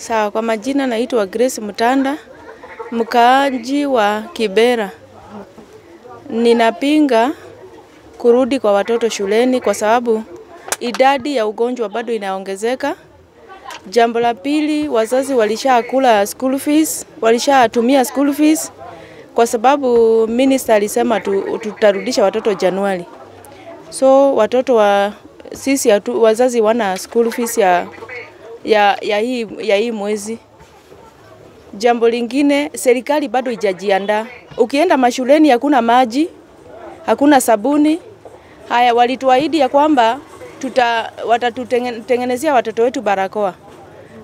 Sawa, kwa majina naitwa Grace Mutanda, mkaaji wa Kibera. Ninapinga kurudi kwa watoto shuleni kwa sababu idadi ya ugonjwa bado inaongezeka. Jambo la pili, wazazi walishakula school fees, walishatumia school fees kwa sababu minister alisema tutarudisha watoto Januari. So watoto wa sisi wazazi wana school fees ya hii mwezi. Jambo lingine, serikali bado haijajiandaa. Ukienda mashuleni hakuna maji, hakuna sabuni. Haya, walituahidi ya kwamba watatutengenezea watoto wetu barakoa.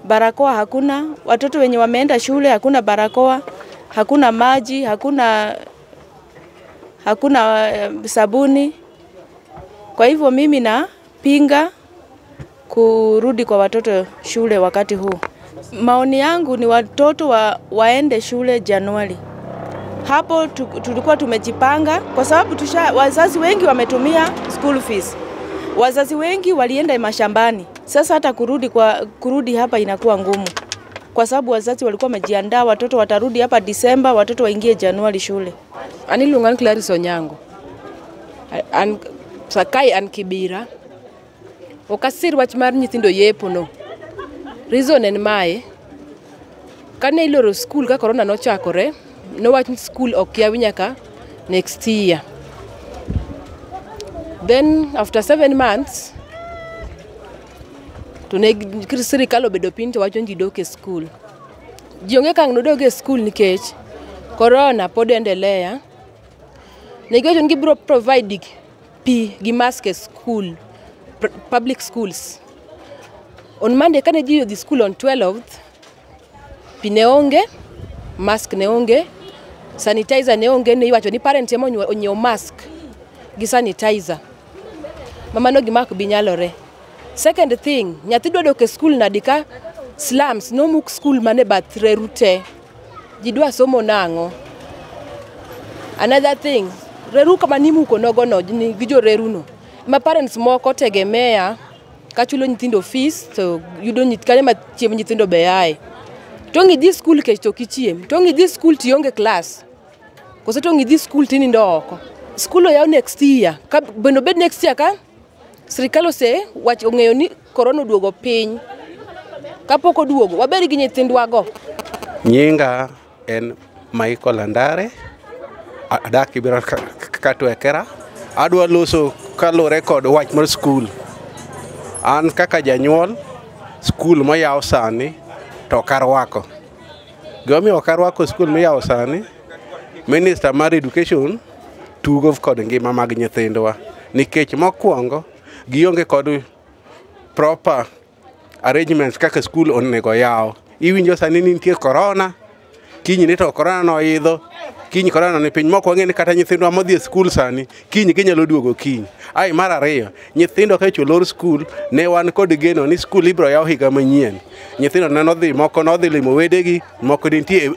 Barakoa hakuna, watoto wenye wameenda shule hakuna barakoa, hakuna maji, hakuna sabuni. Kwa hivyo mimi napinga kurudi kwa watoto shule wakati huu. Maoni yangu ni watoto waende shule Januari. Hapo tulikuwa tumejipanga kwa sababu wazazi wengi wametumia school fees. Wazazi wengi walienda mashambani. Sasa hata kurudi hapa inakuwa ngumu. Kwa sababu wazazi walikuwa wamejiandaa watoto watarudi hapa Disemba, watoto waingie Januari shule. An iluonga ni Clarice Onyango. An Sakai an Kibira. Ok asir wach mar nyithindo yepo no. Reason en mae, kane iloro skul ka corona nochakore, nowach ni skul ok yawi nyaka next year. Then after 7 months, to ne sirikal obedo piny to wacho ni ji dok e skul. Ji onge kang' nodog e skul nikech corona pod endelea. Ne giwacho ni gibiro provide pi gi mask e skul, public schools. On Monday kane ji odhi skul on 12th, pi ne onge, mask ne onge, sanitizer ne onge, ne iwacho ni parent ema onyiew mask gi sanitizer. Ma mano gima ok bi nyalore. Second thing, nyathi dwa dok e skul nadi ka slums nomuk skul mane bath reru te. Ji dwa somo nang'o? Another thing, reru kama nimuko nogo no gi jo reru no. Ma parents moko tegemea ka chulo nyithindo fees to yudo kanyo ma chiemb nyithindo be ae. To ang' idhi skul kech to ok ichiem. To ang' idhi skul to ionge klas. Koso to ang' idhi skul tinindo oko. Skul oyaw next year. Ka bende obed next year ka sirikal ose wacho ong'eyo ni corona oduogo piny. Kapok oduogo, wabed gi nyithindwa go. Nyinga en Michael Andare, adak Kibera Katwekera. Adwa loso kaluwore kod wach mar skul. An kaka janyuol, skul moyaw sani to ok arwako. Gimomiyo ok arwako skul miyawo sani, minister mar education tugo kod ngima mag nyithindwa. Nikech mokwongo, gionge kod proper arrangements kaka skul onego yaw. Iwinjo sani ni nitie corona, kiny ni to corona noidho, kiny corona ni piny mok wang'e ni kata nyithindwa modhi e skul sani, kiny ginyalo duogo kiny. Ai mar ariyo, nyithindo ka olor skul, ne wan kod geno ni skul ibiro yaw higa manyien. Nyithindo ne nodhi, moko nodhi limo wedegi, moko ne nitie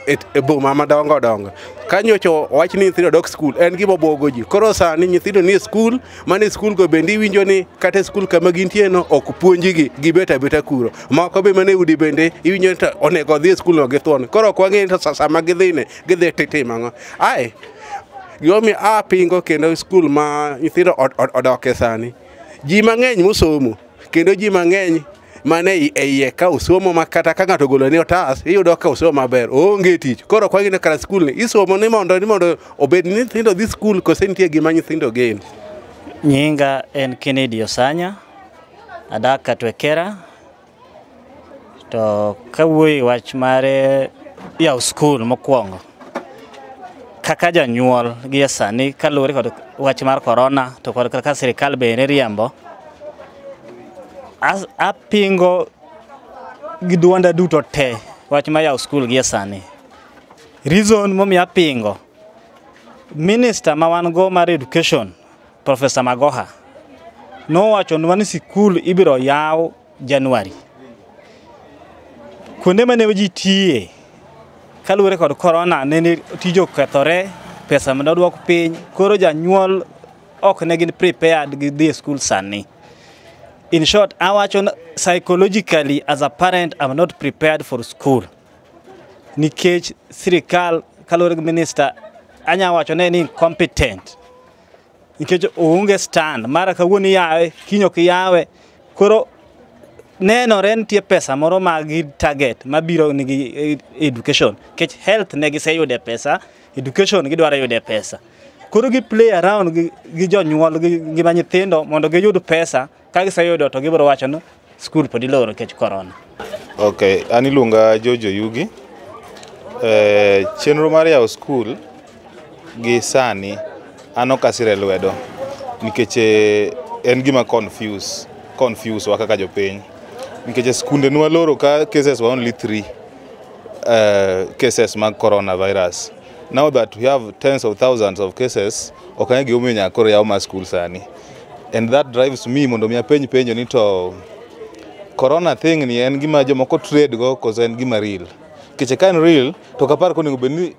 e boma madongo dongo. Ka nyocha owach ni nyithindo dok skul, en gima buogo ji. Koro sani nyithindo nie skul, mane skul go bende iwinjo ni kata e skul kama gintie no ok puonjgi, gibet abeta kuro. Moko be mane udi bende iwinjo ni to onego odhi e skul no githuon. Koro ok wang'e ni to sama gidhine, gidhi timo ang'o. Ae, gimomiyo apingo kendo skul ma nyithindo odoke sani. Ji mang'eny mosomo, kendo ji mang'eny mane e iye ka osomo ma kata ka ng'ato ogolo ni otas, iyudo ka osomo maber, oonge tich. Koro ok wang'e ni kara skul ni isomo ni mondo obed ni nyithindo dhi skul kose nitie gima nyithindo geno. Nyinga en Kennedy Osanya, adak Katwekera. To kawuoyo e wach mar yawo skul mokwongo, kaka janyuol gie sani kaluwore kod wach mar corona to kod kaka sirikal bende riembo, apingo gi duonda duto te wach mar yawo skul gie sani. Reason momiyo apingo, minister ma wan go mar education, Professor Magoha, nowachonwa ni sikul ibiro yaw January. Kuonde mane ji tiye, kaluwore kod corona nene tije okethore, pesa mane odwok piny, koro janyuol ok ne gin prepared gi dhi e skul sani. In short, awacho psychologically as a parent I'm not prepared for school. Nikech sirikal kaluwore gi minister anya wacho ne ni incompetent. Nikech oonge stand mara kawuono iyawe kiny ok iyawe. Koro nenore nitie pesa moro ma gi target mabiro nigi education. Nikech health ne giseyude pesa, education gidwaro yude pesa. Koro gi play around gi jonyuol gi ngima nyithindo mondo giyud pesa, ka giseyudo to gibiro wacho ni skul pod iloro nikech corona. Okay, an iluonga Jojo Yugi. Chenro mar yawo skul gi sani an ok asire lwedo nikech en gima confuse wa kaka jopiny. Nikech skunde nwaloro ka cases were only 3 cases mag coronavirus. Now that we have tens of thousands of cases, ok ang'e gimomiyo nyaka koro yaw mar skul sani. And that drives me mondo mi apenj penjo ni to corona thing ni en gima jomoko trade go koso en gima real. Nikech ka en real to ok apar konego bed ni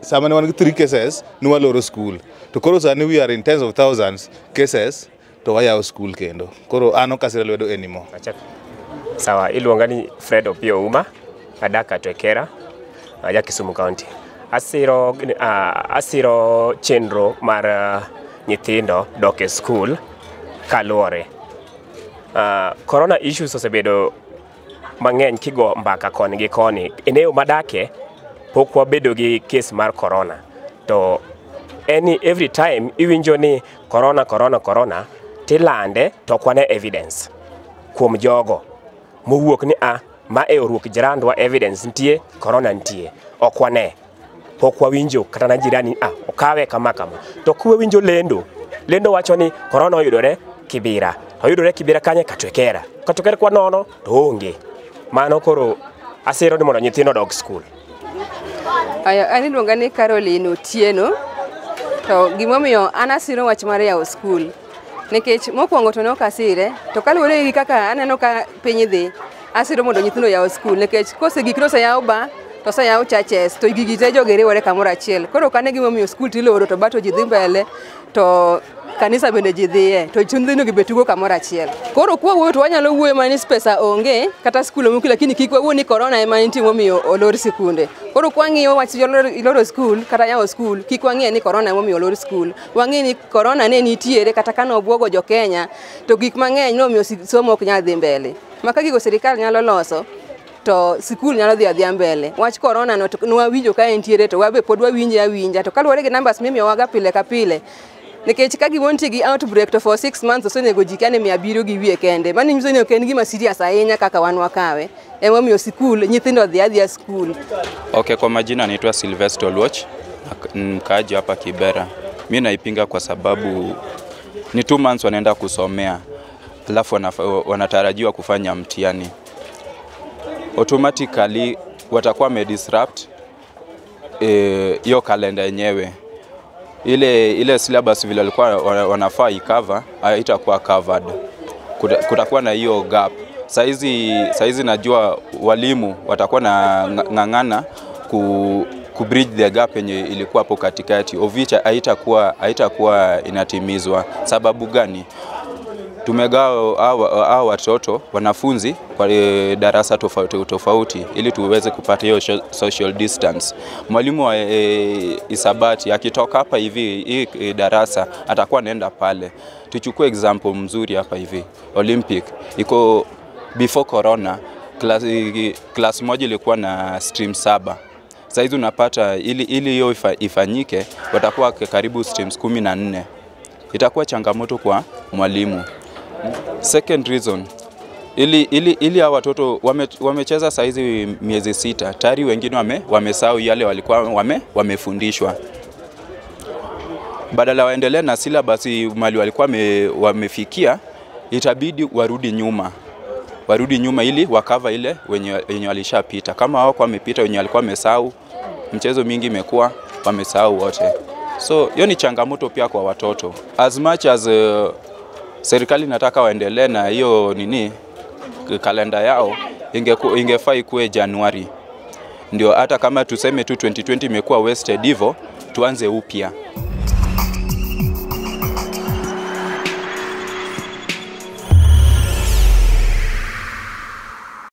sama ne wan gi 3 cases ne waloro skul. To koro sani we are in tens of thousands cases to wayawo skul kendo. Koro an ok asire lwedo anymore. Sawa, iluonga ni Fred Opiyo Uma, adak Katwekera, aja Kisumu County. Asiro chenro mar nyithindo dok e skul kaluwore. Corona issues osebedo mang'eny kigo mbaka koni gi koni. Eneo madake pok wabedo gi case mar corona. To any every time iwinjo ni corona corona corona tilande to ok wane evidence kuom jogo mowuok ni a ma e oruok jirandwa evidence nitie corona nitie ok wane. Pok wawinjo kata na jirani a okawe kama kama. To kwawinjo lendo wacho ni corona oyudore Kibera. Oyudore Kibera kanye Katwekera. Katwekera kwa nono to onge. Mano koro asiro ni mondo nyithindo odog skul. Aya, an iluonga ni Caroline Otieno. To gimomiyo an asiro wach mar yawo skul nikech mokwongo to ne ok asire, to kaluwore gi kaka aneno ka piny dhi, asiro mondo nyithindo oyaw skul nikech kose gik noseyaw ba to oseyaw churches to gigi te jogi riwore kamoro achiel. Koro ok ane gimomiyo skul tiloro to ba to ji dhi mbele to kanisa bende ji dhiye to nyithindo gi be tugo kamoro achiel. Koro kwa wuoyo to wanyalo wuoyo mana ni pesa onge kata skul omuki, lakini kik wawuo ni corona ema nitie momiyo olor sikunde. Koro kwa ng'iyo wach loro skul kata yawo skul, kik wang'iye ni corona emomiyo olor skul. Wang'i ni corona ne nitiere kata kane obwogo jo Kenya to gik mang'eny nomiyo somo ok nyal dhi mbele. Ma ka gigo sirikal nyalo loso to sikul nyalo dhi adhiya mbele. Wach corona no to nwawinjo ka entiere to wabe pod wawinje awinja, to kaluwore gi numbers mimiyowaga pile ka pile. Nikech ka gimo nitie gi outbreak to for 6 months osenego ji kane 700 gi wiye kende. Mano nyiso ni ok en gima serious ahinya kaka wan wakawe. Emomiyo sikul nyithindo dhi adhiya skul. Okay, kwa majina naitwa Sylvester Oluoch, mkaaji hapa Kibera. Mimi naipinga kwa sababu ni 2 months wanaenda kusomea, alafu wanatarajiwa kufanya mtihani. Automatically watakuwa wamedisrupt hiyo kalenda yenyewe. Ile syllabus vile walikuwa wanafaa icover haitakuwa covered. Kutakuwa na hiyo gap. Saizi najua walimu watakuwa na ng'ang'ana ku bridge the gap yenye ilikuwa hapo katikati. Of which haitakuwa inatimizwa. Sababu gani? Tumegawa hawa watoto wanafunzi kwa darasa tofauti tofauti ili tuweze kupata hiyo social distance. Mwalimu wa hisabati akitoka hapa hivi hii darasa atakuwa anaenda pale. Tuchukue example mzuri hapa hivi Olympic iko before corona class moja ilikuwa na stream 7. Saizi unapata ili hiyo ifanyike watakuwa karibu streams 14. Itakuwa changamoto kwa mwalimu. Second reason, ili hawa watoto wamecheza saizi miezi 6, tayari wengine wamesahau yale walikuwa wamefundishwa. Badala waendelee na syllabus mali walikuwa wamefikia, itabidi warudi nyuma. Warudi nyuma ili wakava ile wenye walishapita. Kama hawako wamepita wenye walikuwa wamesahau, mchezo mingi imekuwa wamesahau wote. So hiyo ni changamoto pia kwa watoto. As much as serikali nataka waendelee na hiyo kalenda yao, ingefaa ikuwe Januari. Ndio hata kama tuseme tu 2020 imekuwa wasted hivyo, tuanze upya.